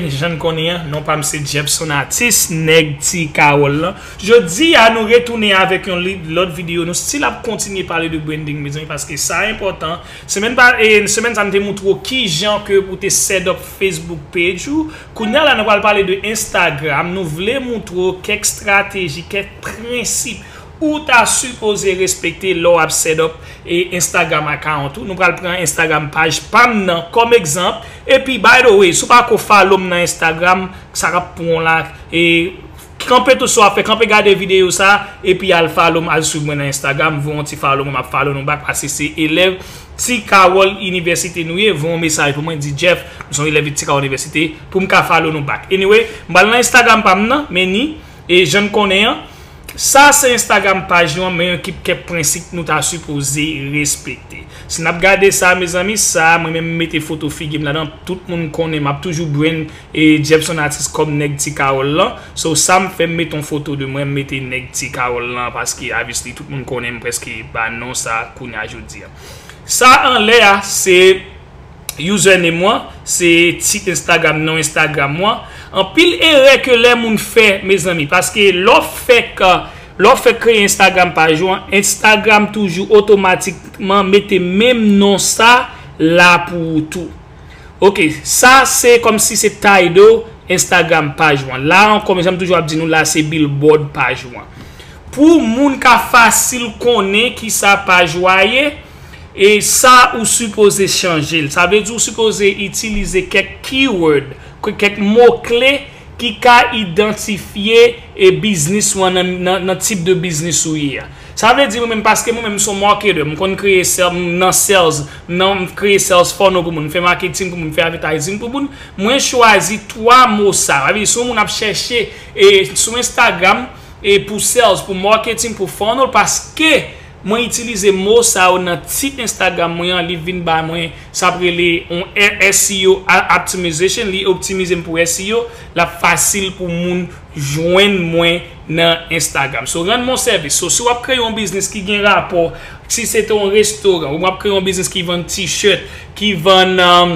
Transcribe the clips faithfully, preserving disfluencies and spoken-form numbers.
Jan n konnen an, non pa m se Jefferson Artiste, nèg Ti Kawòl lan. Jodi a, nou retounen avèk yon li- lòt videyo. Nou still ap kontinye pale de branding, mezanmi, paske sa enpòtan. Semèn pa, e, semèn sa, m te moutre w kijan ke pou te set up Facebook page ou. Kounye a la, nou pral pale de Instagram. Nou vle moutre w kèk estrateji, kèk prensip ou ta sipoze respekte lè w ap set up e Instagram account ou. Nou pral pran Instagram paj pa m nan kòm egzanp. Epi, by the way, si w pa ko follow m nan Instagram, sa k ap pran w la, e kanpe tout sa w ap fè, kanpe gade videyo sa, epi al follow m, al swiv mwen nan Instagram, voye yon ti follow mwen, m ap follow nou back, paske se elèv Ti Kawòl Inivèsite nou ye, voye yon mesaj pou mwen, di, "Jeff, m se yon elèv Ti Kawòl Inivèsite," pou m ka follow nou back. Anyway, m pral nan Instagram pa m nan, men ni, e jan n konnen an, sa se Instagram paj nou an, men yon kèk, kèk prensip nou ta sipoze respekte. Si n ap gade sa, mezanmi, sa, mwen menm m mete foto figi m ladan, tout moun konnen m ap toujou brand e Jefferson Artiste kòm nèg Ti Kawòl lan. So, sa m fè, m mete yon foto de mwen, m mete nèg Ti Kawòl lan, paske, obviously, tout moun konnen m prèske ba non sa kounye a jodi a. Sa anlè a, se username mwen, se tit Instagram, non Instagram mwen. Anpil erè ke lè moun fè, mezanmi, paske lè w fèk, lè w fèk kreye Instagram paj ou an, Instagram toujou otomatikman mete menm non sa la pou ou tou. Ok, sa se kòmsi se title Instagram paj ou an. La ankò, men jan m toujou ap di nou, la se billboard paj ou an. Pou moun ka fasil konnen kisa paj ou a ye, e sa ou sipoze chanje l. Sa vle di ou sipoze itilize kèk keyword, kè- kèk mo kle ki ka idantifye e biznis ou an nan, nan, nan tip de biznis ou ye a. Sa vle di mwen menm, paske mwen menm m se yon marketer, m konn kreye sales, m nan sales, m nan, m kreye sales funnel pou moun, m fè marketing pou moun, m fè advertising pou moun, mwen chwazi twa mo sa. Sa vle di si yon moun ap chèche e sou Instagram e pou sales, pou marketing, pou funnel, paske mwen itilize mo sa yo nan tit Instagram mwen an, li vin ba mwen sa ap rele yon SEO optimization, li optimize m pou SEO, l ap fasil pou moun jwenn mwen nan Instagram. So, rann mwen sèvis. So, si w ap kreye yon biznis ki gen rapò, si se te yon restoran, ou w ap kreye yon biznis ki vann t-shirt, ki vann um,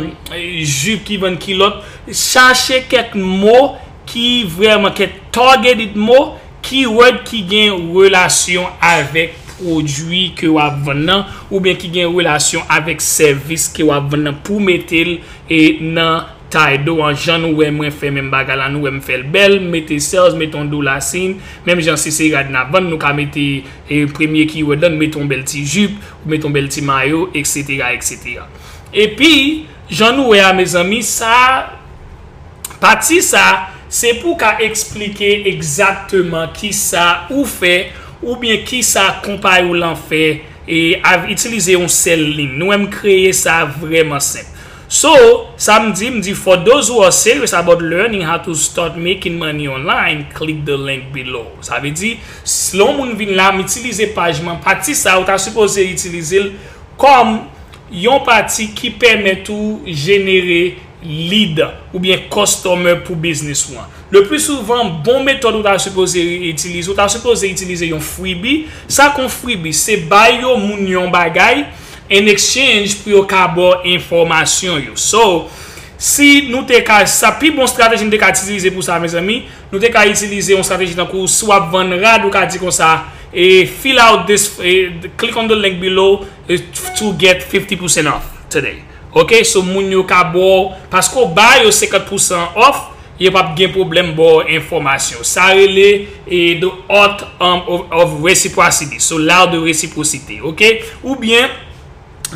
jip, ki vann kilòt, chache kèk mo ki vrèman, kèk targeted mo, keyword ki gen relasyon avèk pwodui ke w ap vann nan, oubyen ki gen relasyon avèk sèvis ke w ap vann nan pou mete l e nan title an, jan nou wè mwen fè menm bagay la, nou wè m fè l bèl, m mete sales, m mete yon dollar sign, menm jan si se rad n ap vann, nou ka mete e, premye keyword lan, nou mete yon bèl ti jip, ou mete yon bèl ti mayo, et cetera, et cetera. Epi, jan nou wè a, mezanmi, sa, pati sa, se pou w ka eksplike egzakteman kisa ou fè, oubyen kisa konpayi w lan fè, e av- itilize yon sèl liy. Nou wè m kreye sa vrèman senp. So, sa m di, m di, for those who are serious about learning how to start making money online, click the link below. Sa vle di, si yon moun vin la, m itilize paj mwen, pati sa, ou ta sipoze itilize l kòm yon pati ki pèmèt ou jenere lead oubyen customer pou biznis ou an. Le plus souvent, bon metòd ou ta sipoze itilize, ou ta sipoze itilize yon freebie. Sa k yon freebie, se bay yon moun yon bagay, in exchange pou yo ka ba w enfòmasyon yo. So, si nou te ka, sa pi bon estrateji nou te ka itilize pou sa, mezanmi, nou te ka itilize yon estrateji tankou si w ap vann rad, ou ka di konsa, e, fill out this, e, click on the link below, e, to get fifty percent off today. Ok, so moun yo ka ba w, paske w ba yo senkant pousan off, yo p ap gen pwoblèm ba w enfòmasyon. Sa rele e the art um, of, of reciprocity. So, l'art de réciprocité, ok? Oubyen,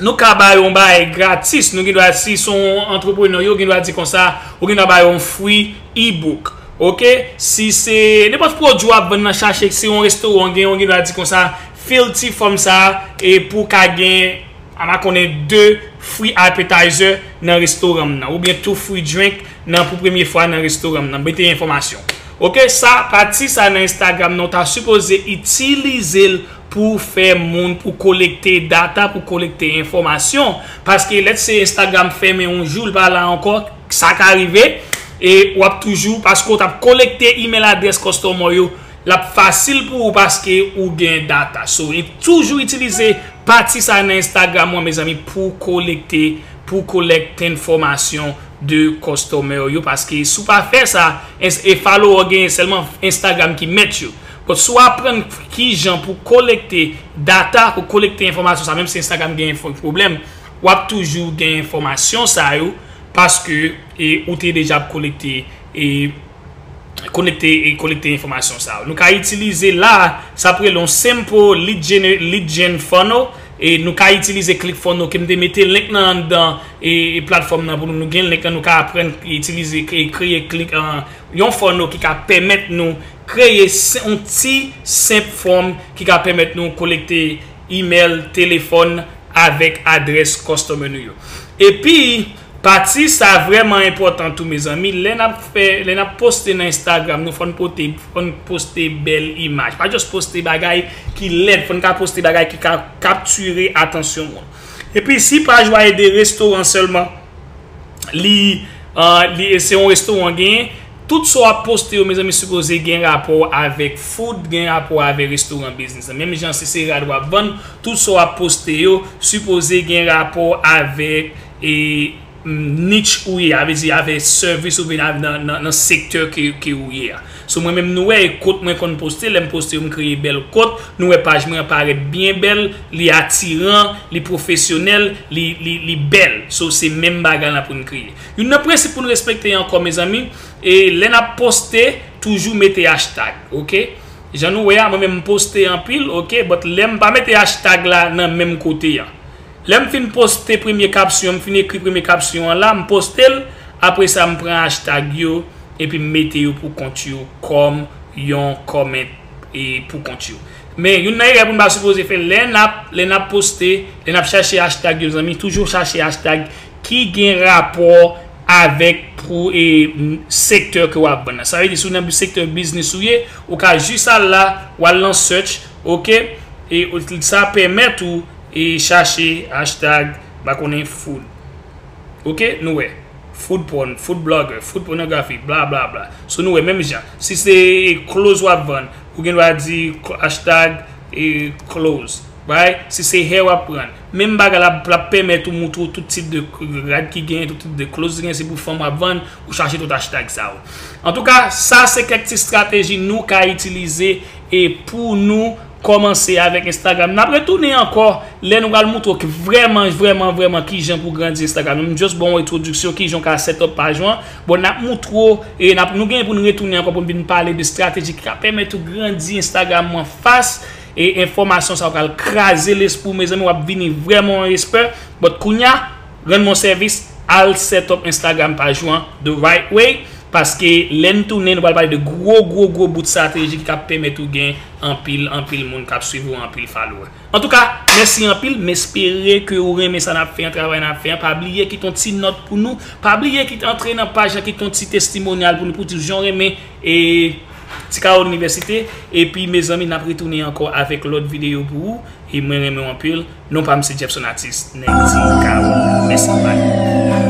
nou ka ba yo yon bagay gratis. Nou gen dwa, si se yon antreprenè, yo gen dwa di konsa, ou gen dwa ba yo yon free e-book. Ok? Si se nenpòt pwodui w ap vann nan, chache, si yon restoran gen, ou gen dwa di konsa, fill ti fòm sa a, e pou w ka gen, a m a konnen de free appetizer nan restoran m nan, oubyen two free drink nan pou premye fwa nan restoran m nan. Mete enfòmasyon. Ok, sa, pati sa nan Instagram nan, ou ta sipoze itilize l pou fè moun, pou kolekte data, pou kolekte enfòmasyon. Paske, let's say, Instagram fèmen yon jou, l pa la ankò, sa ka rive, e w ap toujou, paske w t ap kolekte email adrès customer yo, l ap fasil pou ou paske ou gen data. So, e toujou itilize pati sa nan Instagram ou an, mezanmi, pou kolekte pou kolekte enfòmasyon de customer yo, paske si w pa fè sa, e follower genyen sèlman Instagram ki mèt yo. But si w aprann kijan pou kolekte data, pou kolekte enfòmasyon sa, menm si Instagram gen pwoblèm, w ap toujou gen enfòmasyon sa yo, paske e, ou te deja ap kolekte e, konekte e kolekte enfòmasyon sa yo. Nou ka itilize la, sa ap rele yon simple lead gen, lead gen funnel, e nou ka itilize ClickFunnels ke m te mete link nan anndan e, e platfòm nan pou nou, nou gen link nan, nou ka aprann itilize e kreye click, uh, yon funnel ki ka pèmèt nou kreye yon ti senp fòm ki ka pèmèt nou kolekte email, telefòn avèk adrès customer nou yo. Epi, pati sa vrèman enpòtan tou, mezanmi. Lè n ap fè, lè n ap poste nan Instagram, nou fò n pote, fò n poste bèl imaj. Pa just poste bagay ki lèd, fò n ka poste bagay ki ka kaptire atansyon moun. Epi, si paj ou a ede restoran sèlman, li, uh, li se yon restoran genyen, tout sa w ap poste yo, mezanmi, sipoze gen rapò avèk food, gen rapò avèk restoran biznis. Menm jan si se rad w ap vann, tout sa w ap poste yo sipoze gen rapò avèk e, niche ou ye, a vle di avèk sèvis oubyen nan, nan, nan sektè ke, ke ou ye a. So mwen menm nou wè e kot mwen konn poste, lè m poste yo m kreye bèl kot, nou wè paj mwen an parèt byen bèl, li atiran, li pwofesyonèl, li, li, li bèl. So se menm bagay la pou n kreye. Youn nan prensip pou n respekte ankò, mezanmi, e lè n ap poste, toujou mete hashtag, oke? Jan nou wè a, mwen menm m poste anpil, oke? But lè m pa mete hashtag la nan menm kote a. Lè m fin poste premye kapsyon, m fin ekri premye kapsyon an la, m poste l, apre sa m pran hashtag yo, epi m mete yo pou kont yo kòm yon comment e pou kont yo. Men, youn nan erè pou n pa sipoze fè, lè n ap, lè n ap poste, lè n ap chache hashtag yo, zanmi, toujou chache hashtag ki gen rapò avèk pou e, sektè ke w ap vann nan. Sa vle di, si w nan sektè biznis ou ye, ou ka jis al la, w al nan search, oke? E sa pèmèt ou e chache hashtag, m pa konnen, food. Oke, nou wè. Food porn, food blogger, food pornography, bla bla bla. So nou wè, menm jan. Si se clothes w ap vann, ou gen dwa di hashtag e clothes. Right? Si se hair w ap pran, menm bagay la, l ap pèmèt ou moutre w tout tip de rad ki genyen, tout tip de clothes ki genyen, se pou fanm w ap vann, ou chache tout hashtag sa yo. Antouka, sa se kèk ti estrateji nou ka itilize e pou nou kòmanse avèk Instagram. N ap retounen ankò lè nou pral moutre w vrèman, vrèman, vrèman kijan pou grandi Instagram. M just ba w yon entwodiksyon kijan w ka set up paj ou an. Bon, n ap moutre w, e n ap, nou gen pou n retounen ankò pou n vin pale de estrateji ki ka pèmèt ou grandi Instagram ou an fas. E enfòmasyon sa yo pral kraze lespri w, mezanmi, w ap vini vrèman yon espè. But kounya, rann mwen sèvis, al set up Instagram paj ou an the right way. Paske lè n tounen, nou pral pale de gwo, gwo, gwo bout estrateji ki ka pèmèt ou gen anpil, anpil moun k ap swiv ou, anpil follower. Antouka, mèsi anpil. M espere ke ou renmen sa n ap fè an, travay n ap fè an. Pa bliye kite yon ti nòt pou nou. Pa bliye kite, antre nan paj la, kite yon ti testimonyal pou nou, pou di jan w renmen e Ti Kawo Inivèsite. Epi, mezanmi, n ap retounen ankò avèk lòt videyo pou ou. E mwen renmen w anpil. Non pa m se Jefferson Artiste, nèg Ti Kawo. Mèsi, bye.